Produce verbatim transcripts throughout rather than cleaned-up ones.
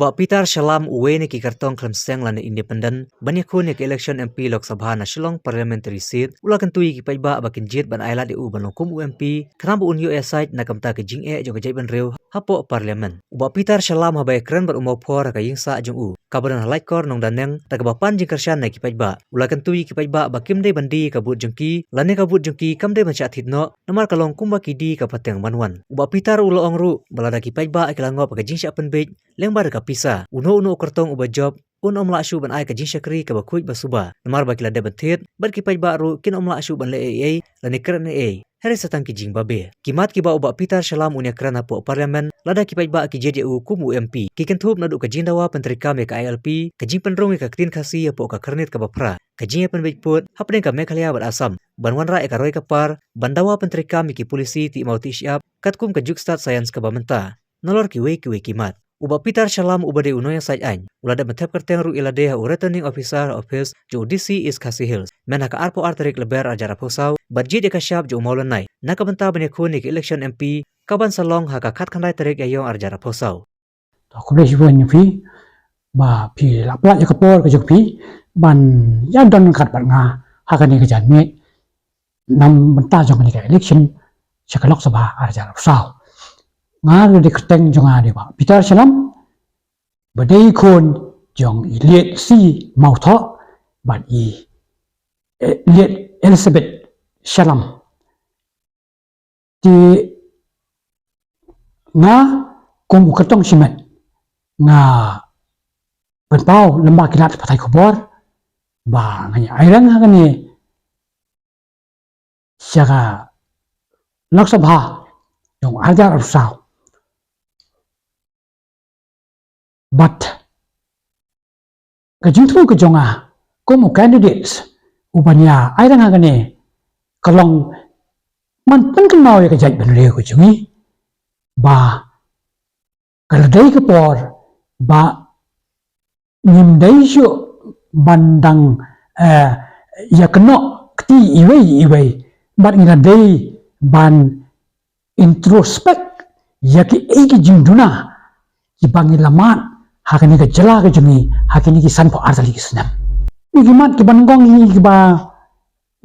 Bah Peter Shallam, uwei na ki kyrtong khlem seng lane independent ban ïakhun ïa ka election M P Lok Sabha na Shillong Parliamentary Seat, u la kyntu ïa ki paidbah ba kin jied ban ai lad ïa u ban long kum u M P, khnang ba un ïoh ïasaid na ka bynta ka jingeh jong ka jaitbynriew hapoh Parliament. U Bah Peter Shallam, haba ïakren bad u Mawphor ha ka ïingsah jong u kaba don ha Laitkor Nongdaneng, da kaba pan jingkyrshan na ki paidbah, u la kyntu ïa ki paidbah ba kim dei ban die ka vote jong ki, lane ka vote jong ki kam dei ban shah thied noh, namar ka long kumba ki die ka pateng ban wan. U Bah Peter u la ong ruh ba lada ki paidbah ki la ngop ha ka jingshah pynbiej lyngba da ka pisa, uno uno u kyrtong uba jop un ym lah shuh ban ai ka jingshakri kaba khuid ba suba, namar ba ki la dep ban thied, bad ki paidbah ruh kin ym lah shuh ban leh ei ei lane kren ei ei, hynrei sa tang ki jingbabe. Ki mat kiba u Bah Peter Shallam un ïakren hapoh Parliament lada ki paidbah ki jied ïa u kum u M P, ki kynthup naduh ka jingdawa pyntreikam ïa ka I L P, ka jingpynrung ïa ka ktien Khasi hapoh ka khyrnit kaba phra, ka jingïapynbiej pud hapdeng ka Meghalaya bad Assam, ban wanrah ïa ka roi ka par, ban dawa pyntreikam ïa ki polisi tih maw tih shyiap katkum ka juk stad science kaba mynta, nalor kiwei kiwei ki mat. U Bah Peter Shallam, uba dei u nongïasaid aiñ, u la dep ban thep kyrteng ruh ïa lade ha u Returning Officer ha ophis jong u D C East Khasi Hills, myn ha ka arphew ar tarik Lber arhajar arphew saw, bad jied ïa ka shap jong u Mawlynnai na ka bynta ban ïakhun ïa ka election M P kaban sa long ha ka khatkhyndai tarik Ïaiong arhajar arphew saw. To khublei shibun ïa phi ba phi la pynlait ïa ka por ka jong phi ban ïa don ryngkat bad nga ha kane ka janmiet na bynta jong kane ka election sha ka Lok Sabha arhajar arphew saw. Nga ruh dei kyrteng jong nga dei Bah Peter Shallam, ba dei khun jong i Liet C Mawthoh bad i, eh, Liet Elizabeth Shallam. Te nga kum u kyrtong shimet nga pynpaw lyngba ki lad pathai khubor ba ngan ïa airang ha kane sha ka Lok Sabha jong arhajar arphew saw. Bad ka jingthmu ka jong nga kum u candidate uban ïa airang ha kane ka long ban pynkynmaw ïa ka jaitbynriew ka jong ngi ba ka la dei ka por ba ngim dei shuh ban dang, eh, ïa kynnoh kti iwei iwei, bad ngi la dei ban introspect ïa kiei ki jingduna kiba ngi la mad ha kane ka jylla ka jong ngi ha kine ki sanphew ar tylli ki snem. Ïa ki mat kiba nyngkong hi kiba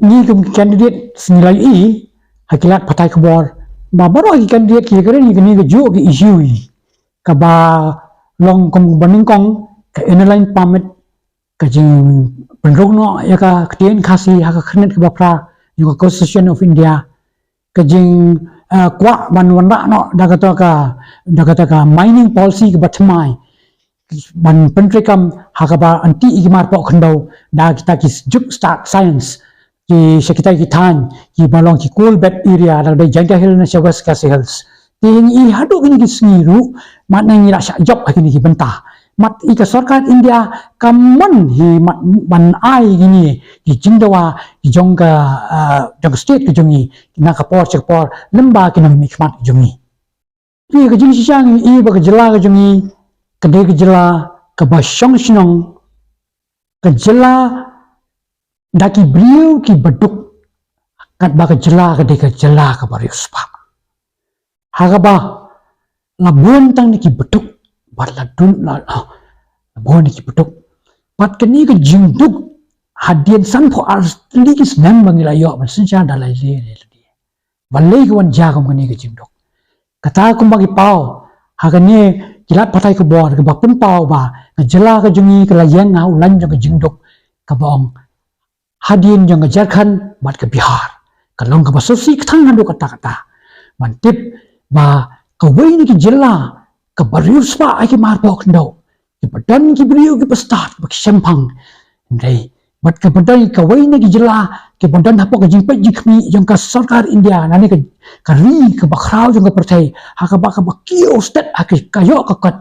ngi kum ki candidate ngi la ïohi ha ki lad pathai khubor ba baroh ki candidate ki ïakren ïa kane kajuh ka issue hi, kaba long kum ba nyngkong ka Inner Line Permit, ka jingpynrung noh ïa ka ktien Khasi ha ka khyrnit kaba phra jong ka Constitution of India, ka jing, eh, kwah ban wanrah noh da kata ka, da kata ka mining policy kaba thymmai, ban pyntreikam ha kaba anti ïa ki marpoh khyndew da kita ki juk stad science, ki sha kita ki thaiñ kiba long ki coal bed area, lada dei Jaintia Hills ne sha West Khasi Hills. Te ngi haduh kine ki sngi ruh mat ngi la shah jop ha kine ki bynta. Mat ïa ka sorkar India ka mon hi mat ban ai kine ki jingdawa ki jong ka, ah, jong ka state ka jong ngi na ka por sha ka por lyngba ki nongmihkhmat jong ngi. Te ka jingshisha ngi ïohi ba ka jylla ka jong ngi ka dei ka jylla kaba shong shnong, ka jylla da ki briew kiba duk, katba ka jylla ka dei ka jylla kaba riewspah. Ha kaba la bun tang na kiba duk bad la dun la, ah, la bun na kiba duk. Bad kane ka jingduk hadien sanphew ar tylli ki snem ba ngi la ïoh ban synshar da la ïaleh ïaleh. Balei ka wan jia kum kane ka jingduk? Kata kumba ki paw ha kane ki lad pathai khubor kaba pynpaw ba ka jylla ka jong ngi ka la ïeng ha u lain jong ka jingduk kaba ong hadien jong ka Jharkhand bad ka Bihar. Ka long kaba sngewsih kthang haduh katta katta. Ban tip ba kawei na ki jylla kaba riewspah ha ki marpoh khyndew, kiba don ki briew kiba stad, kiba ki shemphang. Hynrei bad kaba don kawei na ki jylla kiba don hapoh ka jingpeit jingkhmih jong ka sorkar India lane ka, ka ri kaba khraw jong ka pyrthei, ha kaba, kaba kiew stet ha ka, ka ïoh ka kot.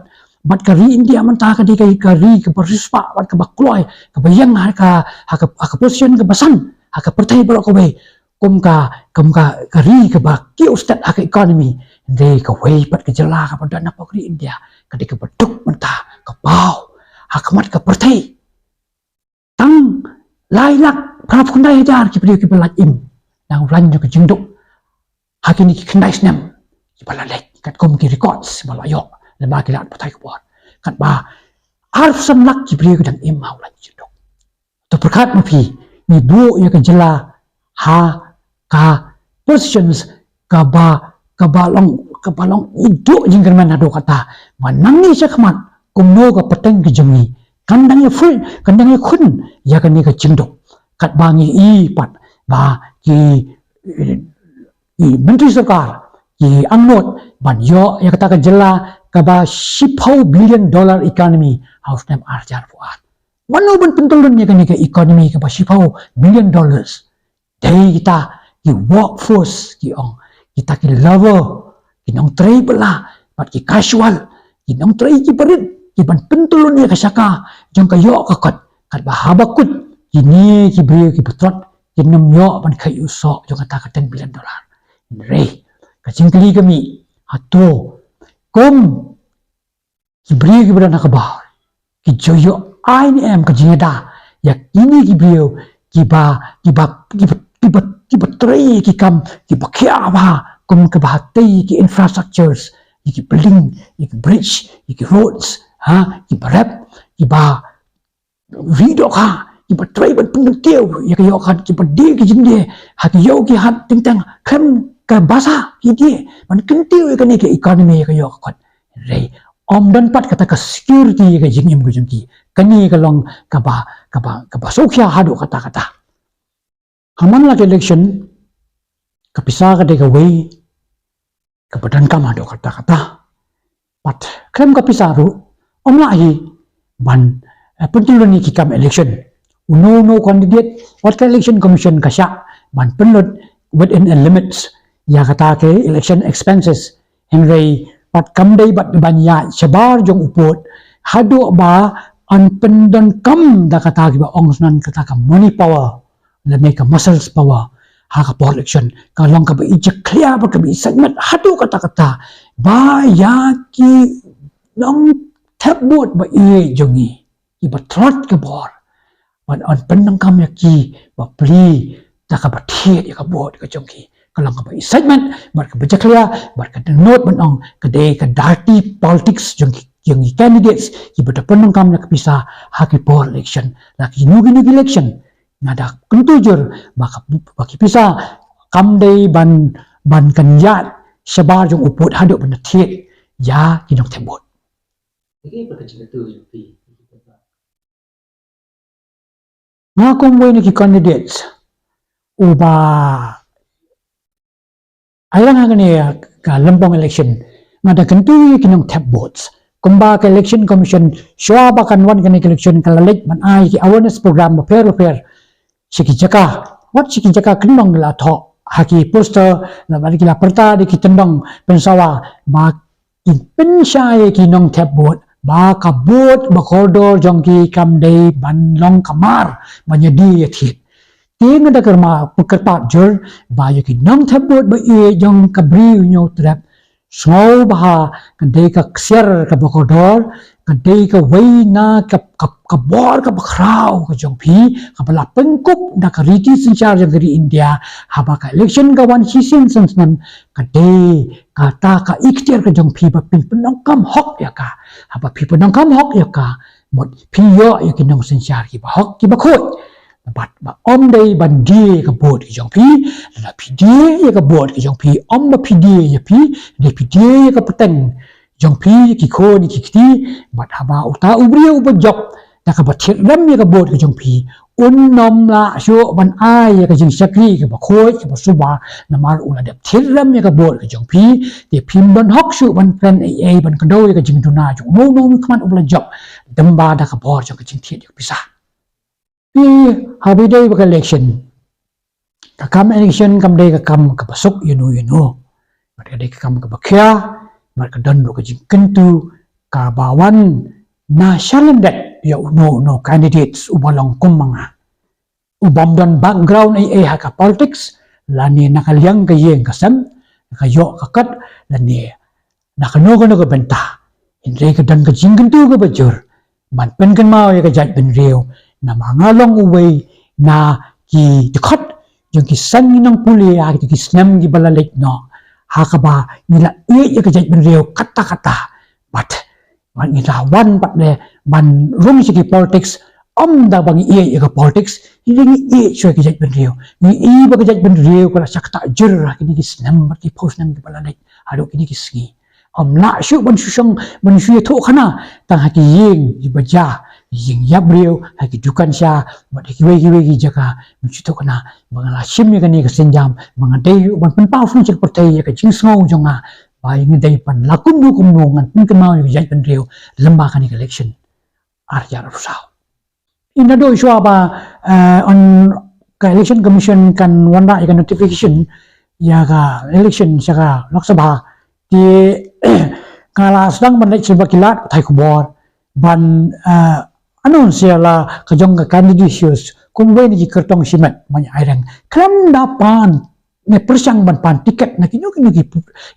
Bad ka ri India mynta ka dei ka, ka ri kaba riewspah bad kaba kloi, kaba ïeng ha ka, ha ka, ha ka position kaba san ha ka pyrthei baroh kawei, kum ka, kum ka, ka ri kaba kiew stet ha ka economy. Hynrei kawei pat ka jylla kaba don hapoh ka ri India ka dei kaba duk mynta, ka paw ha khmat ka pyrthei. Tang lai lak phra phew khyndai hajar ki briew kiba la im na u lain jong ka jingduk ha kine ki khyndai snem kiba la leit, katkum ki records ba la ïoh lyngba ki lad pathai khubor. katba arphew san lak ki briew ki dang im ha u lad jingduk. To pyrkhat ma phi, ngi buh ïa ka jylla ha ka positions kaba, kaba long, kaba long iduh jingkyrmen haduh katta. Ba nangne shakhmat kumno ka pateng ka jong ngi kan dang ïa fut, kan dang ïa khun ïa kane ka jingduk. Katba ngi i pat ba ki, ki myntri sorkar ki angnud ban ïoh ïa kata ka jylla kaba shiphew billion dollar economy ha u snem ar hajar arphew ar. Mano ban pyntyllun ïa kane ka economy kaba shiphew billion dollars? Dei kita ki workforce ki ong, kita ki labour, ki nongtrei bylla, bad ki casual, ki nongtrei kiba rit, ki ban pyntyllun ïa ka shaka jong ka ïoh ka kot. Katba haba kut kine ki briew kiba trot kin nym ïoh ban kheit u soh jong kata ka ten billion dollar. Hynrei ka jingkylli ka mih, hato kum ki briew kiba don ha ka bor ki ju ïoh ai ne em ka jingïada ïa kine ki briew kiba, kiba, kiba, kiba, kiba trei ki kam kiba khia bha, kum kiba ha tei ki infrastructures, ïa ki building, ïa ki bridge, ïa ki roads, ha, kiba rep, kiba ri dohkha, kiba trei ban pynkyntiew ïa ka ïoh ka kot, kiba die ki jingdie ha ki ïew ki hat, teng teng khlem ka basa ki die ban kyntiew ïa kane ka economy, ïa ka ïoh ka kot. Hynrei ym don pat kata ka security ïa ka jingim ka jong ki. Kane ka long kaba, kaba, kaba sngewkhia haduh katta katta. Ha man la ka election, ka pisa ka dei kawei kaba donkam haduh katta katta. Bad khlem ka pisa ruh, ym lah hi ban, eh, pyntyllun ïa ki kam election. Uno uno u candidate, wat ka Election Commission ka shah ban pynlut within a limits ïa kata ka election expenses. Hynrei pat kam dei bad ban ïaid shabar jong u pud haduh ba yn pyndonkam da kata kiba ong sngewbha kata ka money power lane ka muscles power ha ka por election. Ka long kaba i jakhlia bad kaba i saiñmet haduh katta katta ba ïa ki nongthep vote ba ïeit jong ngi, kiba trot ka bor, ban, ban pyndonkam ïa ki bapli da kaba thied ïa ka vote ka jong ki. Ka long kaba i saiñmet bad kaba jakhlia bad ka dohnud ban ong ka dei ka dirty politics jong ki, jong ki candidates kiba da pyndonkam ïa ka pisa ha ki por election, la kino kino ki election. Nga da kyntu jur ba ka, ba ki pisa kam dei ban, ban kynjat shabar jong u pud haduh ban thied ïa ki nongthep vote. Nga kum uwei na ki candidates uba ai lang ha kane ka lympung election, nga da kyntu ïa ki nongthep votes. Kumba ka Election Commission, shuwa ba kan wan kane ka election, ka la leit ban ai ki awareness program bapher bapher sha ki jaka. Wat sha ki jaka kynmaw, la thoh ha ki poster, la, la ki la pyrta da ki tyndong pynsawa ba kin pynshai ïa ki nongthep vote ba ka vote ba kordor jong ki kam dei ban long ka mar ban ïa die ïa thied. Te nga da kyrpad, kyrpad jur ba ïa ki nongthep vote ba ïeit jong ka Bri u Hynñiewtrep, sngewbha ka dei ka ksiar kaba kordor, ka dei kawei na ka, ka, ka bor kaba khraw ka jong phi kaba la pynkup da ka riti synshar jong ka ri India. Haba ka election ka wan shisien san snem, ka dei kata ka ikhtiar ka jong phi ba phin pyndonkam hok ïa ka. Haba phi pyndonkam hok ïa ka, mut phi ïoh ïa ki nongsynshar kiba hok kiba khuid. Bad ba ym dei ban die ïa ka vote ka jong phi, lada phi die ïa ka vote ka jong phi, ym ba phi die ïa phi, dei phi die ïa ka pateng jong phi, ki khun ki kti. Bad haba uta u briew uba jop da kaba thied rem ïa ka vote ka jong phi, un nym lah shuh ban ai ïa ka jingshakri kaba khuid kaba suba, namar u la dep thied rem ïa ka vote ka jong phi. Te phim don hok shuh ban kren ei ei, ban kdew ïa ka jingduna jong uno uno u khmat uba la jop, tangba da ka bor jong ka jingthied ïa ka pisa. Phi, haba ïadei bad ka election, ka kam election kam dei ka kam kaba suk ïano ïano, bad ka dei ka kam kaba khia, bad ka don ruh ka jingkyntu kaba wan na shalyndet ïa uno uno candidates uba long kum ma nga, u bym don background ei ei ha ka politics, lane na ka liang ka ïing ka sem, ka ïoh ka kot, lane na kano kano ka bynta. Hynrei ka don ka jingkyntu kaba jur ban pynkynmaw ïa ka jaitbynriew, namar nga long uwei na ki dkhot jong ki seng nongpule ha kito ki snem kiba la leit noh, ha kaba ngi la ïeit ïa ka jaitbynriew katta katta. Bad Bad ngi la wan pat de ban rung sha ki politics, ym da ba ngi ïeit ïa ka politics, ngi ïeit shuwa ïa ka jaitbynriew. Ngi ïeit ba ka jaitbynriew ka la shah ktah jur ha kine ki snem bad ki phew snem kiba la leit haduh kine ki sngi. Ym lah shuh ban shu shong ban shu ïathuh khana tang ha ki ïing kiba jia, ïing ïap briew, ha ki dukan sha bad ha kiwei kiwei ki jaka ban shu ïathuh khana ba nga la shim ïa kane ka sienjam ba nga dei ban pynpaw sha ka pyrthei ïa ka jingsngew jong nga ba ïa nga dei ban la kumno kumno ngan pynkynmaw ïa ka jaitbynriew lyngba kane ka election ar hajar arphew saw. Ynda dei shuwa ba, eh, on ka Election Commission kan wanrah ïa ka notification ïa ka election sha ka Lok Sabha, te nga la sdang ban leit sha ba ki lad pathai khubor ban, eh, announce ïa la ka jong ka candidacy kum uwei na ki kyrtong shimet ban ïa aireng. Khlem da pan ne pyrshang ban pan tiket na kino kino ki,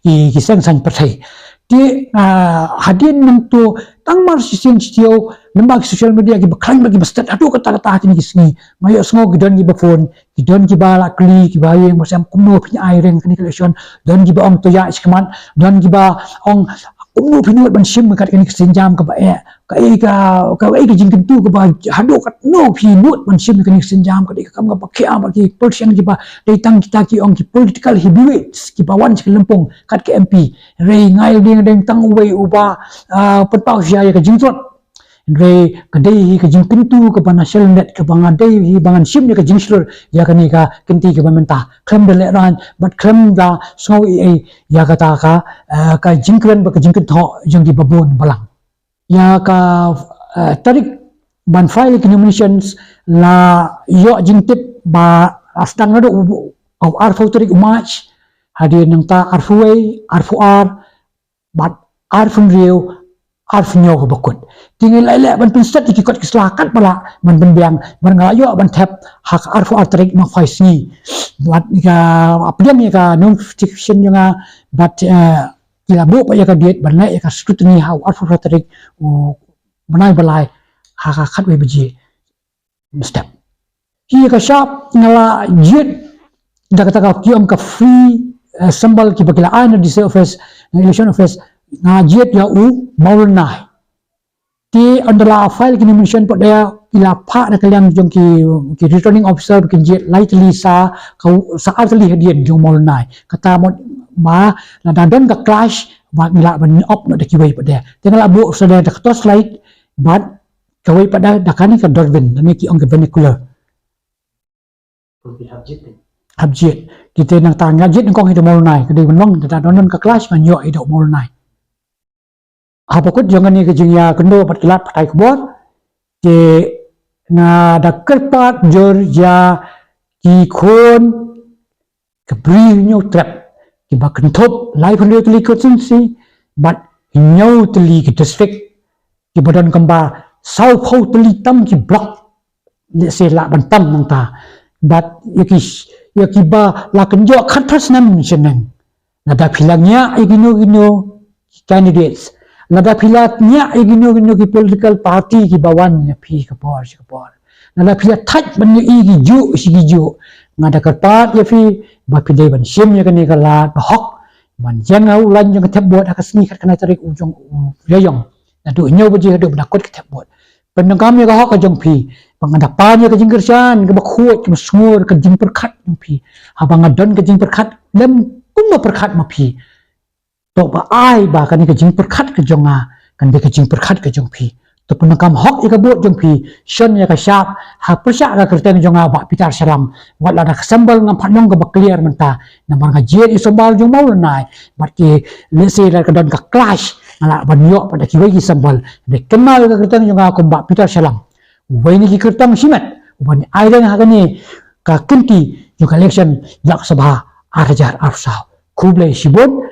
ki, ki seng saiñ pyrthei. Te, ah, hadien nangto tang mar shisien shi taïew lyngba ki social media kiba khlaiñ bad kiba stet haduh katta katta kine ki sngi, nga ïohsngew ki don kiba phone, ki don kiba la kylli kiba ïeng ba sem kumno phin aireng kane ka election, don kiba ong to ïaid shakhmat, don kiba ong kumno phin nud ban shim kat kane ka sienjam kaba eh, kaei ka, kaei ka jingkyntu kaba haduh katno phi nud ban shim kane ka sienjam, kaei ka kam kaba khia bad ki politician kiba dei tang kita ki ong ki political heavyweights kiba wan sha ka lympung kat ka M P. Hynrei nga ïa dang dang tang uwei uba, ah, pynpaw sha ïa ka jingtrot. Hynrei ka dei hi ka jingkyntu kaba na shalyndet kaba nga dei hi ba ngan shim ïa ka jingshlur ïa kane ka kynti kaba mynta. Khlem da lehraiñ bad khlem da sngew ei ei ïa kata ka, ah, ka jingkren bad ka jingkynthoh jong kiba bun balang. Ïa ka, eh, tarik ban file ki nominations la ïoh jingtip ba la sdang naduh u, u arphew tarik u March, hadien nangta arphew wei, arphew ar, bad arphew hynriew, arphew hynñiew kaba kut. Te ngi la ïaleh ban pynstet ïa ki kot ki sla katba lah ban pynbiang, bad nga la ïoh ban thep ha ka arphew ar tarik, ma phai sngi. Bad ka, pdiang ïa ka notification jong nga, bad, eh, ki la buh pat ïa ka date ban leh ïa ka scrutiny ha u arphew phra tarik u bnai ba lai ha ka khatwei baje mynstep. Hi ïa ka shap nga la jied da kata ka ki ong ka free, eh, symbol kiba ki la ai na D C office, na election office, nga jied ïa u Mawlynnai. Te ynda la file ki nomination pat de ki la phah na ka liang jong ki, ki returning officer, ki jied lai tylli sa, ka, sa ar tylli hadien jong Mawlynnai. Kata mut ba lada don ka clash ba ngi lah ban opt noh da kiwei pat de. Te nga la buh sa de da ka torchlight bad kawei pat de da kane ka Darwin, lane ki ong ka vernacular. Hap jied. Kita nangta nga jied nyngkong hi da u Mawlynnai, ka dei ban long lada don ka clash ngan ïoh hi da u Mawlynnai. Haba kut jong kane ka jingïakynduh bad ki lad pathai khubor, te nga da kyrpad jur ïa ki khun ka Bri Hynñiewtrep kiba kynthup laiphew hynriew tylli constituency bad hynñiew tylli ki district, kiba don kumba sawphew tylli tam ki block, lehse lah ban tam nangta. Bad ïa ki, ïa kiba la kynjoh khatphra snem shaneng, lada phi la ngiah ïa kino kino ki candidates, lada phi la ngiah ïa kino kino ki political party kiba wan ïa phi ka por sha ka por, lada phi la thait ban ïohi kijuh sha kijuh, nga da kyrpad ïa phi ba phi dei ban shim ïa kane ka lad bahok ban ïeng ha u lain jong ka thep vote ha ka sngi khatkhyndai tarik u jong u Rymphang, naduh hynñiew baje haduh ba da kut ka thep vote. Pyndonkam ïa ka hok ka jong phi, ba nga da pan ïa ka jingkyrshan kaba khuid kaba sngur, ka jingpyrkhat jong phi. Haba nga don ka jingpyrkhat lem kumba pyrkhat ma phi, to ba ai ba kane ka jingpyrkhat ka jong nga kan dei ka jingpyrkhat ka jong phi. To pyndonkam hok ïa ka vote jong phi, shon ïa ka shap ha pyrshah ka kyrteng jong nga Bah Peter Shylla. Wat la da ka symbol ngam pat long kaba clear mynta, namar nga jied ïa u symbol jong u Mawlynnai. Bad ki, lehse lada ka don ka clash, nga lah ban ïoh pat da kiwei ki symbol. Hynrei kynmaw ïa ka kyrteng jong nga kum Bah Peter Shylla, uwei na ki kyrtong shimet uban aireng ha kane ka kynti jong ka election Lok Sabha ar hajar arphew saw. Khublei shibun.